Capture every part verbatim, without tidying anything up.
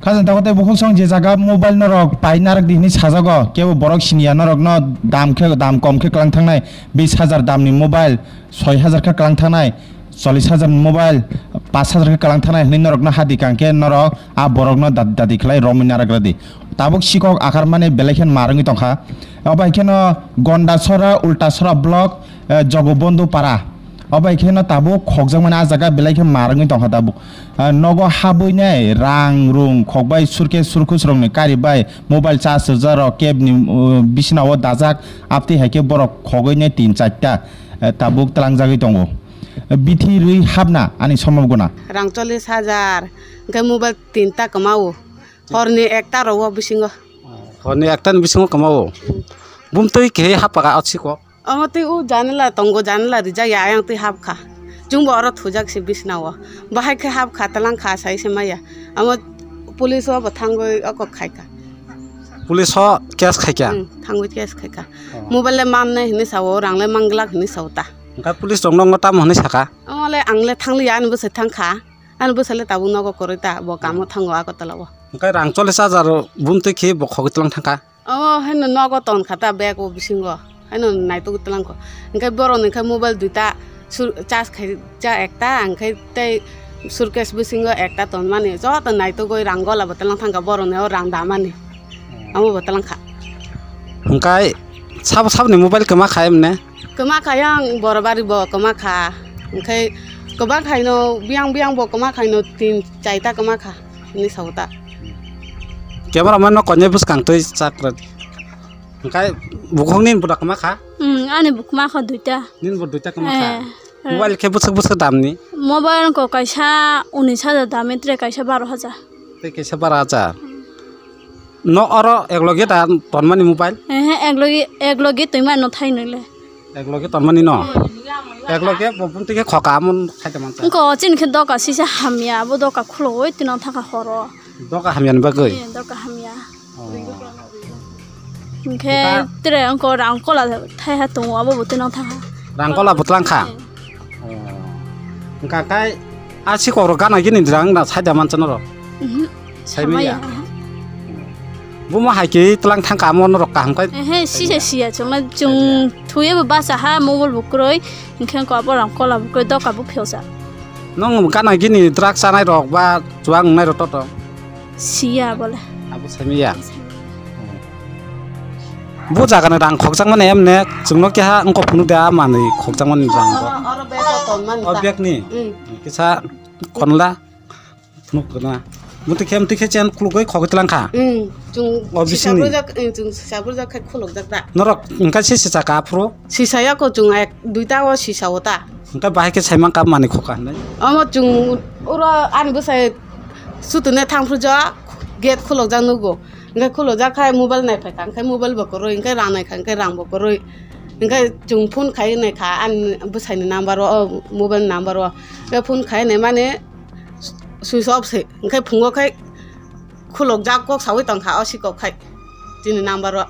Khajang tago tei bukhuk song je jaga mobile norok pai narwk di hinwi sajago, kebo borok siniya norokno dam khe, dam kom khe kwlang thangnai, bis hajar damni mobile, soi hajar khe kwlang thangnai, chollish hajar ni mobile, pash hajar khe kwlang thangnai hinwi norokno hadi kang khe norok a borokno dadi dadi khlai romwi narwk rwdi. Tabuk sikhok akhar mani belai khe mar wngwi tongkha. Obo hai kheno Gondasora, Ultasora block, eh, Jogobondhu para. Obo hai kheno tabuk khokjakmani a jaga belai khe mar wngwi tongkha tabuk. Ah, nogo habwi nai rang rung khokbai surkhe surkhus rokni kari bai mobile charge rwjak rok kebni, uh, bisina o dajak, abtwi hai khe borok khogwi nai tin charta, eh, tabuk twlangjagwi tongo. Eh, bithi rwi habna ani somok guna. Rang chollish hajar, hwnkhe mobile tinta kwmao, horni ekta rwo bisingo. Horni ekta ni bisingo kwmao? Bumtwi khe hapkha o sikhok? Omo twi o janala tongo, janala rijak ya, ayang twi hapkha. Chwngbo oro thujak se bisna o. Bahai khe hapkha, twlang kha, sai se maya. Omo police o bo thangwi oko khaikha. Police o case khaikha? Hmm, thangwi case khaikha. Oh. Mobile le mannai hinwi sao, rang le manglak hinwi sao ta. Hwnkhe police rok no tamo hinwi saka? Omo le ang le thangliya, ani bwsai thangkha. Ani bwsai le tabuk nogo kwrwi ta, bo kamo thango Agartala o. Hwnkhe rang chollish hajar bumtwi khe bo khogwi twlang thangkha? Omo haino nogo tonkha ta bag o bisingo, haino naitugwi twlangkho. Hwnkhe borokni khe mobile duita sur-, charge khaijak ekta, hwnkhe tei suitcase bisingo ekta tonmani, joto naitugwi rang gola bo twlang thangkha borokni o rang damani, amo bo twlangkha. Hwnkhe sabo saboni mobile kwma kha emne? Kwma kha yang Borobari bo kwma kha, hwnkhe kwbang khaino biyang biyang bo kwma khaino tin chaita kwma kha. Hinwi sao ta. Camera man no konyai bwskang twi chak rwdi. Hwnkhe bukhuk nini buda kwma kha? Hmm, ani bo kwma kha duita. Nini bo duita kwma kha? Eh, eh. Mobile khe bwswk bwswk damni? Mobile ko kaisa unis hajar damni, tere kaisa baro hajar. Tei kaisa baro hajar. No oro ekloge da tonmani mobile? Ehe, ekloge, ekloge twima no thainwi le. Ekloge tonmani no? Hmm. Ekloge bo bumtwi khe khoka amon khaida mansa. Wngkha o chini khe doka sisa hamya, abo doka khulogwi tino thangkha horo. Doka hamyani bagwi? Eh, doka hamya. Oh. Hwnkhe tere wngkha o rang kola thaiha tongo, abo bo tino thangkha. Rang kola bo twlang kha? Eh. Oh. Hwnkha khe a sikhok rok gana gini rang na saida mansa norok? Mhm. Saimanya? Samaya. Bumo hai khe twlang thangkha amo norok kaham khai. Ehe, sisa siya chwngma chwng thuye bo bacha ha mobile bo kwrwi, hwnkhe ko abo rang kola bo kwrwi doka bo phiyoksa. Nwng gana gini drug chanai rok ba chuwak wngnai rok toto? Siya bole. Abo saimanya? Bu jaga ni rang khokjakmani emne chwngno keha wngkok phunuk de a manwi khokjakmani rang bo. Oro, oro bag o tonmani ta. O bag ni? Mm. Kisa konla phunuk na. Muti khe, muti khe chen khulugwi khogwi twlang kha. Mm, chwng o bisingni? Sisa burjak, mm, chwng sisa burjak khai khulukjak da. Norok wngkha se sisa ka aphuru? Sisa ya ko chwng ek duita o sisa o ta. Wngkha bahai khe saimang ka manwi khokha hinwi? Omo chwng oro ani bwsai sutune thang phuru jak gate khulukjak nugo. Hwnkhe khulukjak khai mobile nai phaikha, hwnkhe mobile bo kwrwi, hwnkhe rang naikha, hwnkhe rang bo kwrwi. Hwnkhe chwng phone khai naikha ani bwsaini number o, o mobile number o. Hwnkhe phone khai naimani switch off se, hwnkhe phungo khai khulukjak kok saui tongkha o sikok khai chini number o.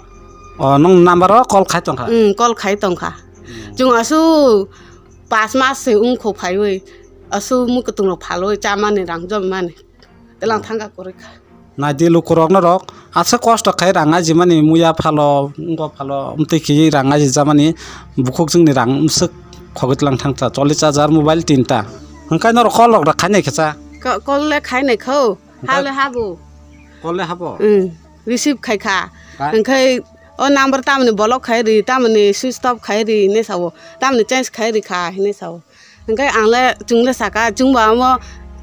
O, nwng number o call khai tongkha? Hmm, call khai tongkha. Hmm. Chwng aswk pas mas se wngkho phaiwi, aswk mwkhwtwng rok phalwi chamani rang jomani. Twlang thangkha kwrwi kha. Naidi lukurok norok aswk kosto khai rang ajimani muya phalo, wngkok phalo, amtwi khe rang ajijamani bukhuk chwngni rang bwswk khogwi twlang thangkha chollish hajar mobile tinta. Hwnkhe norok call rok da khainai khe cha? Ka-, call le khainai kho. Hwnkhe hale habo. Call le habo? Hmm. Receive khai kha. Ba- Hwnkhe o number tamoni block khai ri, tamoni switch off khai ri hinwi sao, tamoni change khai ri kha hinwi sao. Hwnkhe ang le, chwng le saka, chwng bo amo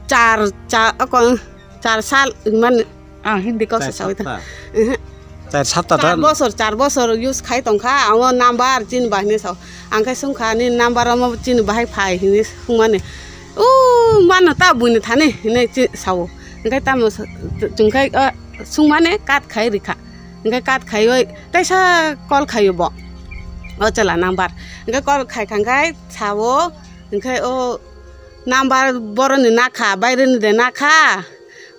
char, cha-, oko, char sal hinmani, ang Hindi kok se sawi ta. Char sapta. Ehe. Char sapta ta? Char bosor, char bosor use khai tongkha, amo number chini ba hinwi sao. Ang khe swngkha, "Nini number omo chini bahai phai," hinwi swngmani. "O, mano ta buini thani," hinwi chi sao. Hwnkhe tamo sa-, chwng khe, o, swngmani cut khai rikha. Hwnkhe cut khaiwi teisa call khaio bo. O chwla number. Hwnkhe call khaikha hwnkhe sao, Hwnkhe o number boroni nakha, baireni de nakha,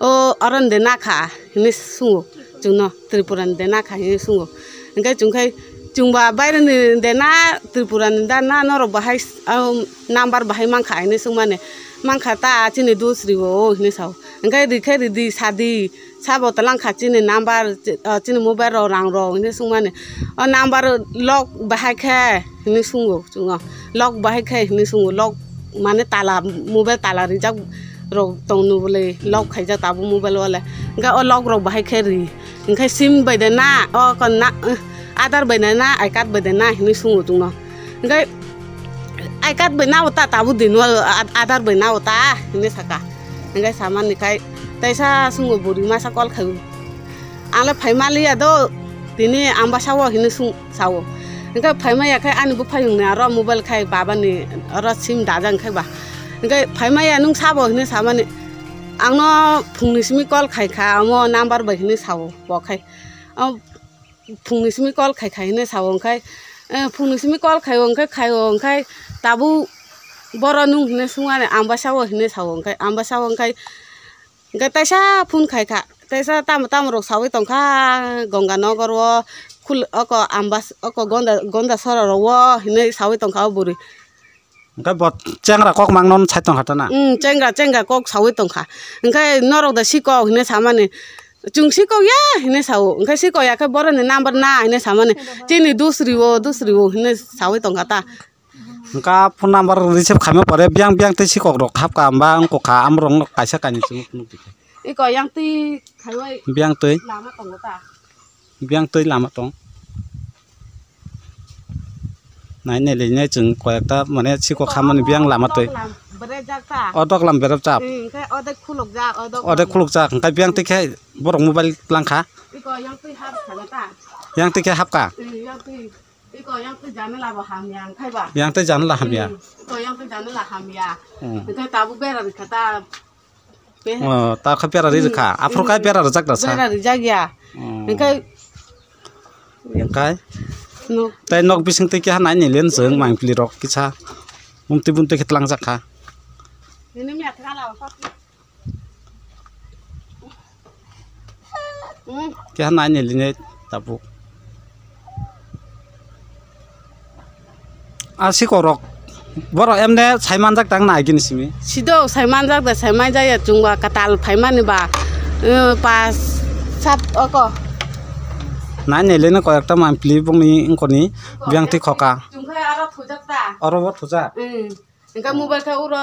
o oroni de nakha hinwi swngo chwngno, Tripurani de nakha hinwi swngo. Hwnkhe chwng khai chwngba baireni de na, Tripurani da na, norok bahai s-, o number bahai mankha hinwi swngmani. Mankha ta chini dusri o hinwi sao. Hwnkhe rikhe ridi sadi. Sabo twlang kha chini number, chi-, ah, chini mobile rok rang rok hinwi swngmani. O number lock bahai khe hinwi swngo chwngno. Lock bahai khe hinwi swngo. Lock mane tala, mobile tala rijak rok tongno bwle lock khaijak tabuk mobile o le. Hwnkhe o lock rok bahai khe ri. Hwnkhe sim bai de na, o kon na, eh, Aadhaar bai de na, I card bai de na hinwi swngo chwngno. Hwnkhe I card bai nao ta, tabuk din o ad-, Aadhaar bai nao ta hinwi saka. Hwnkhe samani khai teisa swngo buri masa call khai. Ang le phai maliya do, tini Ambasa o hinwi swng sao. Hwnkhe phai maya khai ani buphayung ni aro mobile khai baba ni aro sim dajak khai ba. Hwnkhe phai maya nwng sabo hinwi samani. Ang no phung ni simi call khai kha, omo number bai hinwi sao bo khai. O phungni simi call khai khai hinwi sao, hwnkhe, eh, phungni simi call khaio, hwnkhe khaio, hwnkhe tabuk boro nwng hinwi swngmani, Ambasa o hinwi sao, hwnkhe Ambasa o, hwnkhe, hwnkhe teisa phone khai kha, teisa tamo tamo rok saui tong kha, Ganga Nagar o, khul-, oko Ambas-, oko Gonda, Gonda sora rok o hinwi saui tong kha o bwrwi. Hwnkhe bo chengra kok mangno sai tong kha ta na? Mm, chengra, chengra kok saui tong kha. Hwnkhe norok da sikok hinwi samani. Chwng sikok ya hinwi sao. Hwnkhe sikok ya khe boroni number na hinwi samani. Chini dusri o, dusri o hinwi saui tong kha ta. Hwnkha phone number receive khaima pore biyang biyang tei sikok rok hapkha hwnba wngkha, amorok no kaisa kainwi chwng nukdi khe. Iko yang twi khaiwi biyang twi. Lama tongo ta. Biyang twi lama tong. Nai nai le nai chwng koyekta mane sikok hamani biyang lama twi. Odok lam berep jak ta. Odok lam berep jak. Hmm, hwnkhe odek khuluk jak, odok lam. Odek khuluk jak, hwnkhe biyang twi khe borok mobile lang kha. Iko yang twi hap kha ta. Yang twi khe hap kha. Hmm, yang twi. Iko yang twi janala bo hamya, hwnkhe ba. Yang twi janala hamya. Hmm, iko yang twi janala hamya. Hmm. Hwnkhe tabuk bera rikha ta. Be- Oh, ta kha bera ri rikha. Hmm. Aphuru kai bera rijak da sa. Bera rijak ya. Hmm. Hwnkhe Hwnkhe? Nok. Tei nok bising twi keha nai ni len chwng mangpili rok kisa. Bumtwi bumtwi khe tlangjak kha. Nini miya thang ala. Hmm. Keha nai ni line tabuk. A sikorok borok emne sai manjak tang nai gini simi. Sido sai manjak da sai manjak ya chwngba katal phaimani ba, eh, pas sat oko. Nai nai leno koyekta mangpili bongni wngkoni biyang twi khoka. Chwngkhe aro thujak ta. Oro bo thujak? Hmm. Hwnkhe mobile khe uro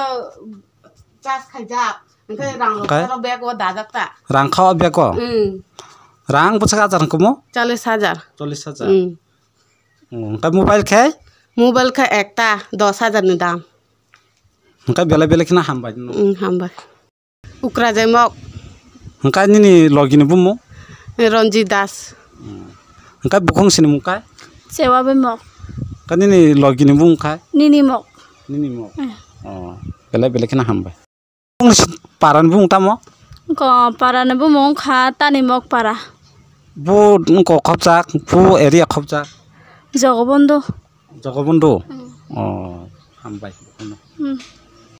charge khaijak. Hwnkhe rang rok Khe? Aro bag o dajak ta. Rang kha o bag o? Hmm. Rang bwswk hajar wngkha mo? Challis hajar. Challis hajar. Hmm. Oh, hwnkhe mobile khe? Mobile khe ekta dos hajar ni dam. Hwnkhe belai belai kheno hambai no. Hmm, hambai. Ukra jai mok. Hwnkhe nini logi ni bumung? Ranjit Das. Hmm. Hwnkhe bukhung sini mung kai? Chewa bai mok. Hwnkhe nini logi ni bumung kai? Nini mok. Nini mok. Eh. Oh, belai belai kheno hambai. Parani bumung tamo? Ko parani bumung kha tani mok para. Bu wngko khopjak, bu area khopjak. Jogobondhu. Jogobondhu? Hmm. Oh, hambai. Hmm.